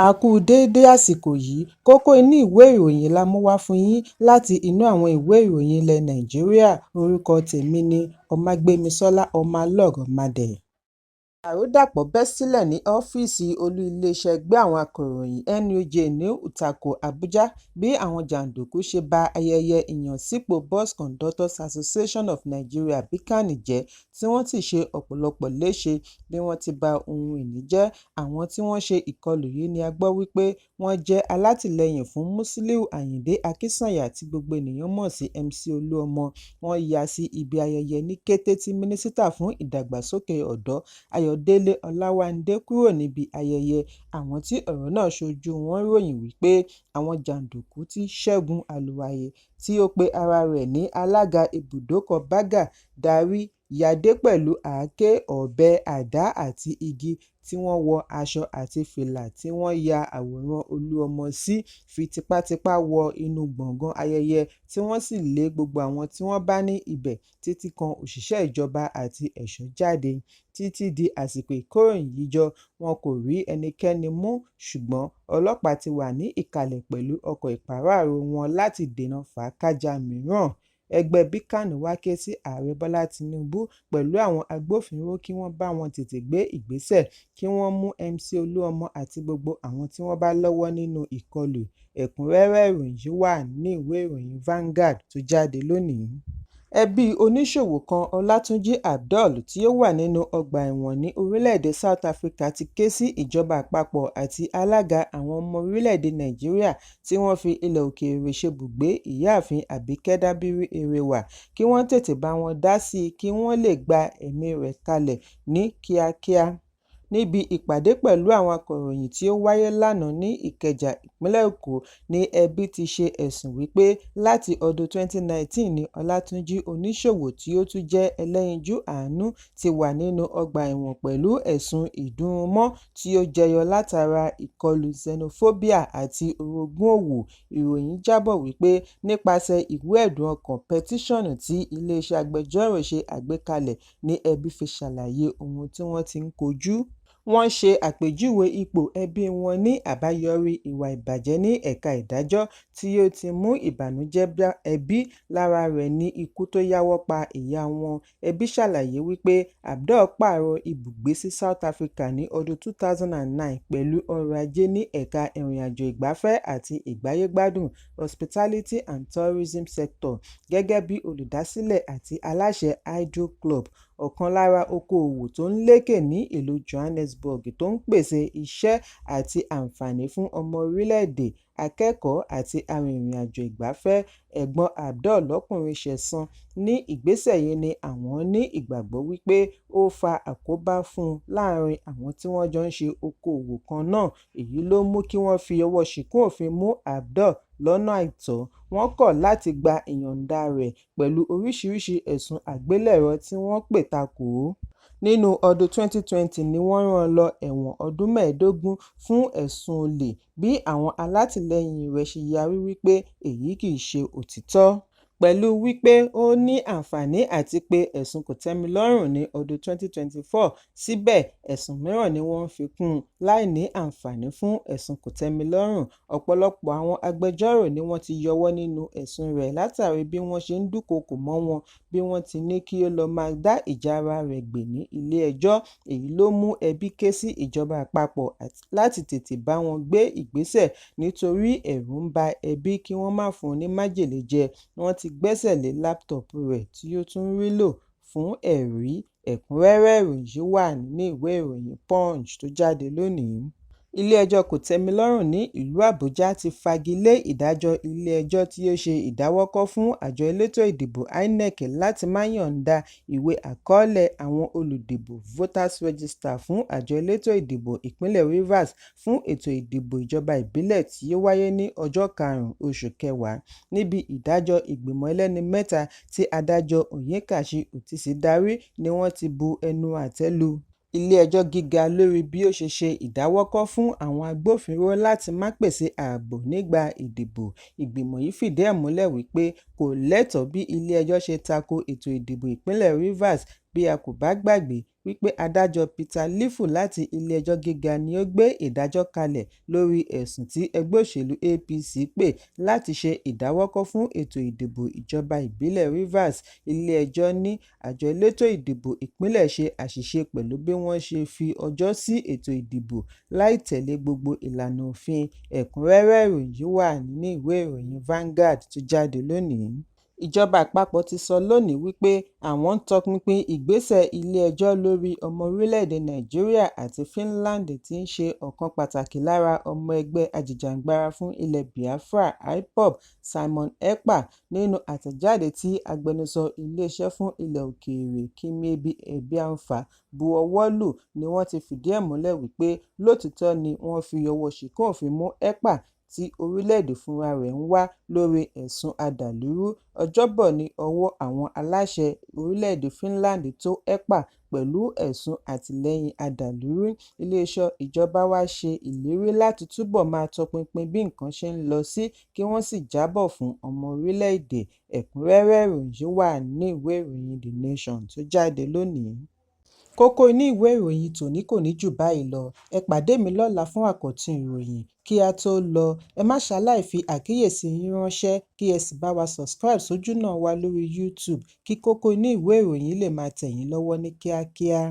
A kú déédé àsìkò yìí. Kókó inú ìwé ìròyìn la mú wá fún yín láti inú àwọn ìwé ìròyìn ilẹ̀ Nàìjíríà. Orúkọ tèmi ni Ọmágbémisọ́lá Ọmọlọ́rọ̀mádé. Dàrúdàpọ̀ bẹ́ sílẹ̀ ní ọ́fíìsì olú iléeṣẹ́ ẹgbẹ́ àwọn akọ̀ròyìn NUJ ní Utako, Àbújá, bí àwọn jàǹdùkú ṣe ba ayẹyẹ ìyànsípò Bus Conductors Association of Nigeria (BCAN) jẹ́ tí wọ́n sì ṣe ọ̀pọ̀lọpọ̀ léṣe bí wọ́n ti ba ohun ìní jẹ́. Àwọn tí wọ́n ṣe ìkọlù yìí ni a gbọ́ wípé wọ́n jẹ́ alátìlẹ́yìn fún Musiliu Ayinde Akinsanya tí gbogbo ènìyàn mọ̀ sí MC Olúọmọ. Wọ́n ya sí ibi ayẹyẹ ní kété tí Mínísítà fún Ìdàgbàsókè Ọ̀dọ́ Ayọ̀délé Ọláwándé kúrò níbi ayẹyẹ. Àwọn tí ọ̀rọ̀ náà ṣojú wọn ròyìn wípé àwọn jàǹdùkú tí Ṣẹ́gun Àlùwàyè, tí ó pe ara rẹ̀ ní alága ibùdókọ̀ Berger darí, ya dé pẹ̀lú àáké, ọ̀bẹ, àdá àti igi, tí wọ́n wọ aṣọ àti fìlà tí wọ́n ya àwòrán Olúọmọ sí, fi tipátipá wọ inú gbọ̀ngán ayẹyẹ tí wọ́n sì lé gbogbo àwọn tí wọ́n bá ní ibẹ̀ títí kan òṣìṣẹ́ ìjọba àti ẹ̀ṣọ́ jáde. Títí di àsìkò ìkóròyìnjọ, wọn kò rí ẹnikẹ́ni mú ṣùgbọ́n ọlọ́pàá ti wà ní ìkàlẹ̀ pẹ̀lú ọkọ̀ ìpàráàrò wọn láti dènà fàákájáa mìíràn. Ẹgbẹ́ BCAN wá ké sí Ààrẹ Bọ́lá Tinubu pẹ̀lú àwọn agbófinró kí wọ́n bá wọn tètè gbé ìgbésẹ̀ kí wọ́n mú MC Olúọmọ àti gbogbo àwọn tí wọ́n bá lọ́wọ́ nínú ìkọlù. Ẹ̀kúnrẹ́rẹ́ ìròyìn yìí wà nínú ìwé ìròyìn Vanguard tó jáde lónìí. Ẹbí oníṣòwò kan, Ọlátúnjí Abdul, tí ó wà nínú ọgbà ẹ̀wọ̀n ní orílẹ̀-èdè South Africa ti ké sí ìjọba àpapọ̀ àti alága àwọn ọmọ orílẹ̀-èdè Nàìjíríà tí wọ́n fi ilẹ̀ òkèèrè ṣebùgbé, Ìyáàfin Àbíkẹ́ Dábírí Erewa, kí wọ́n tètè bá wọn dá sí i kí wọ́n lè gba ẹ̀mí rẹ̀ kalẹ̀ ní kíákíá. Níbi ìpàdé pẹ̀lú àwọn akọ̀ròyìn tí ó wáyé lánàá ní Ìkẹjà, ìpínlẹ̀ Èkó ní ẹbí ti ṣe ẹ̀sùn wípé láti ọdún 2019 ni Ọlátúnjí, oníṣòwò tí ó tún jẹ́ ẹlẹ́yinjú àánú, ti wà nínú ọgbà ẹ̀wọ̀n pẹ̀lú ẹ̀sùn ìdúnrúnmọ́ tí ó jẹyọ látara ìkọlù xenophobia àti orogún òwò. Ìròyìn jábọ̀ wípé nípasẹ̀ ìwé ẹ̀dùn ọkàn petition tí iléeṣẹ́ agbẹjọ́rò ṣe àgbékalẹ̀ ní ẹbí fi ṣàlàyé ohun tí wọ́n ti ń kojú. Wọ́n ṣe àpèjúwe ipò ẹbí wọn ní àbáyọrí ìwà ìbàjẹ́ ní ẹ̀ka ìdájọ́ tí ó ti mú ìbànújẹ́ bá ẹbí, lára rẹ̀ ni ikú tó yáwọ́ pa ìyá wọn. Ẹbí ṣàlàyé wípé Abdul pààrọ̀ ibùgbé sí South Africa ní ọdún 2009 pẹ̀lú ọrọ̀ ajé ní ẹ̀ka ìrìnàjò ìgbafẹ́ àti ìgbáyégbádùn hospitality and tourism sector gẹ́gẹ́ bí olùdásílẹ̀ àti aláṣẹ Hydro Club, ọ̀kan lára okoòwò tó ń lékè ní ìlú Johannesburg tó ń pèsè iṣẹ́ àti àǹfààní fún ọmọ orílẹ̀-èdè, akẹ́kọ̀ọ́ àti arìnrìn-àjò ìgbafẹ́. Ẹ̀gbọ́n Abdul lọ́kùnrin Ṣẹ̀san ní ìgbésẹ̀ yìí ni àwọn ní ìgbàgbọ́ wípé ó fa àkóbá fún un láàárín àwọn tí wọ́n jọ ń ṣe okoòwò kan náà, èyí ló mú kí wọ́n fi ọwọ́ ṣìkún òfin mú Abdul lọ́nà àìtọ́. Wọ́n kọ̀ láti gba ìyọ̀ǹda rẹ̀ pẹ̀lú oríṣiríṣi ẹ̀sùn àgbélẹ̀rọ tí wọ́n pè takò ó. Nínú ọdún 2020 ni wọ́n rán an lọ ẹ̀wọ̀n ọdún 15 fún ẹ̀sùn olè, bí àwọn alátìlẹ́yìn rẹ̀ ṣe yarí wípé èyí kìí ṣe òtítọ́. Pẹ̀lú wípé ó ní àǹfààní àti pe ẹ̀sùn kòtẹ́milọ́rùn ní ọdún 2024, síbẹ̀ ẹ̀sùn mìíràn ni wọ́n fi kún un láì ní àǹfààní fún ẹ̀sùn kòtẹ́milọ́rùn. Ọ̀pọ̀lọpọ̀ àwọn agbẹjọ́rò ni wọ́n ti yọwọ́ nínú ẹ̀sùn rẹ̀ látàrí bí wọ́n ṣe ń dúnkòokò mọ́ wọn bí wọ́n ti ní kí ó lọ máa dá ìjà ara rẹ̀ gbè ní ilé-ẹjọ́. Èyí ló mú ẹbí ké sí ìjọba àpapọ̀ láti tètè bá wọn gbé ìgbésẹ̀ nítorí ẹ̀rù ń ba ẹbí kí wọ́n má fún un ní májèlé jẹ. Wọ́n ti gbẹ́sẹ̀ lé láptọọ̀pù rẹ̀ tí ó tún rí lò fún ẹ̀rí. Ẹ̀kúnrẹ́rẹ́ ìròyìn yìí wà nínú ìwé ìròyìn Punch tó jáde lónìí. Ilé-ẹjọ́ Kòtẹ́milọ́rùn ní ìlú Àbújá ti fagi lé ìdájọ́ ilé-ẹjọ́ tí ó ṣe ìdáwọ́kọ̀ fún àjọ elétò ìdìbò INEC láti má yọ̀ǹda ìwé àkọọ́lẹ̀ àwọn olùdìbò voters register fún àjọ elétò ìdìbò ìpínlẹ̀ Rivers fún ètò ìdìbò ìjọba ìbílẹ̀ tí yóò wáyé ní ọjọ́ 5 oṣù kẹwàá. Níbi ìdájọ́ ìgbìmọ̀ ẹlẹ́ni mẹ́ta tí adájọ́ Onyekachi Òtítì darí ni wọ́n ti bu ẹnu àtẹ́ lu ilé-ẹjọ́ gíga lórí bí ó ṣe ṣe ìdáwọ́kọ̀ fún àwọn agbófinró láti má pèsè ààbò nígbà ìdìbò. Ìgbìmọ̀ yìí fìdí ẹ̀ múlẹ̀ wípé kò lẹ́tọ̀ọ́ bí ilé-ẹjọ́ ṣe tako ètò ìdìbò ìpínlẹ̀ Rivers. Bí a kò bá gbàgbé wípé adájọ́ Peter Lifu láti ilé-ẹjọ́ gíga ni ó gbé ìdájọ́ kalẹ̀ lórí ẹ̀sùn tí ẹgbẹ́ òṣèlú APC pè láti ṣe ìdáwọ́kọ̀ fún ètò ìdìbò ìjọba ìbílẹ̀ Rivers. Ilé-ẹjọ́ ní àjọ elétò ìdìbò ìpínlẹ̀ ṣe àṣìṣe pẹ̀lú bí wọ́n ṣe fi ọjọ́ sí ètò ìdìbò láì tẹ̀lé gbogbo ìlànà òfin. Ẹ̀kúnrẹ́rẹ́ ìròyìn yìí wà nínú ìwé ìròyìn Vanguard tó jáde lónìí. Ìjọba àpapọ̀ ti sọ lónìí wípé àwọn ń tọpinpin ìgbésẹ̀ ilé-ẹjọ́ lórí ọmọ orílẹ̀-èdè Nàìjíríà àti Finland tí í ṣe ọ̀kan pàtàkì lára ọmọ ẹgbẹ́ ajìjàgbara fún ilẹ̀ Biafra IPOB, Simon Ekpa. Nínú àtẹ̀jáde tí agbẹnusọ iléeṣẹ́ fún ilẹ̀ òkèèrè Kemịebi Ebianfa bu ọwọ́ lù ni wọ́n ti fìdí ẹ̀ múlẹ̀ wípé lótìítọ́ ni wọ́n fi ọwọ́ ṣìkún òfin mú Ekpa tí orílẹ̀-èdè fúnra rẹ̀ ń wá lórí ẹ̀sùn adàlúrú. Ọjọ́bọ̀ ní ọwọ́ àwọn aláṣẹ orílẹ̀-èdè Finland tó Ekpa pẹ̀lú ẹ̀sùn àtìlẹ́yìn adàlúrú. Iléeṣẹ́ ìjọba wá ṣe ìlérí láti túbọ̀ máa tọpinpin bí nǹkan ṣe ń lọ sí kí wọ́n sì jábọ̀ fún ọmọ orílẹ̀-èdè. Ẹ̀kúnrẹ́rẹ́ ìròyìn yìí wà nínú ìwé ìròyìn The Nation tó jáde lónìí. Kókó inú ìwé ìròyìn tòní kò ní jù báyìí lọ. Ẹ pàdé mi lọ́la fún àkọ́tún ìròyìn. Kí á tó lọ, ẹ má ṣaláì fi àkíyèsí yín ránṣẹ́ kí ẹ sì bá wa subscribe sójúnà wa lórí YouTube kí kókó inú ìwé ìròyìn lè máa tẹ̀ yín lọ́wọ́ ní kíákíá.